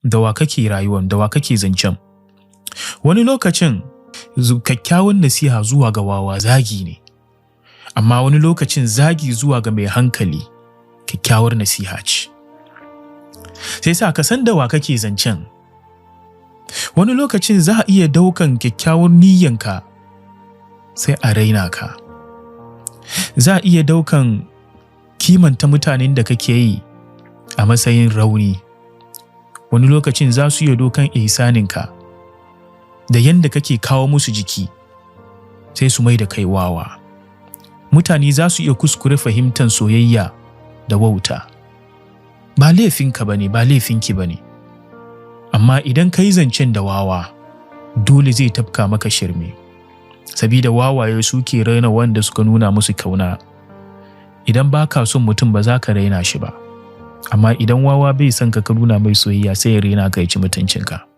Da wa kake rayuwan, da wa kake zancen? Wani lokacin kyakkyawan nasiha zuwa ga wawa zagi ne, amma wani lokacin zagi zuwa ga mai hankali kyakkyawar nasiha ce. Sai sa ka san da wa kake zancen. Wani lokacin za a iya daukan kyakkyawar niyyanka sai a raina ka. Za a iya daukan kimanta mutanen da kake yi a matsayin rauni. Wani lokacin za su iya daukan ihsaninka da yanda kake kawo musu jiki sai su mai da kai wawa. Mutane za su iya kuskure fahimtar soyayya da wauta. Ba laifinka ba ne, ba laifinki ba ne. Amma idan ka yi zancen da wawa, dole zai tafka maka shirme. Sabida wawaye suke raina wanda suka nuna musu kauna. Idan ba ka son mutum, ba za ka raina shi ba. Amma idan wawa bai son ka, ka nuna mai soyayya, sai ya raina ka, ya ci mutuncinka.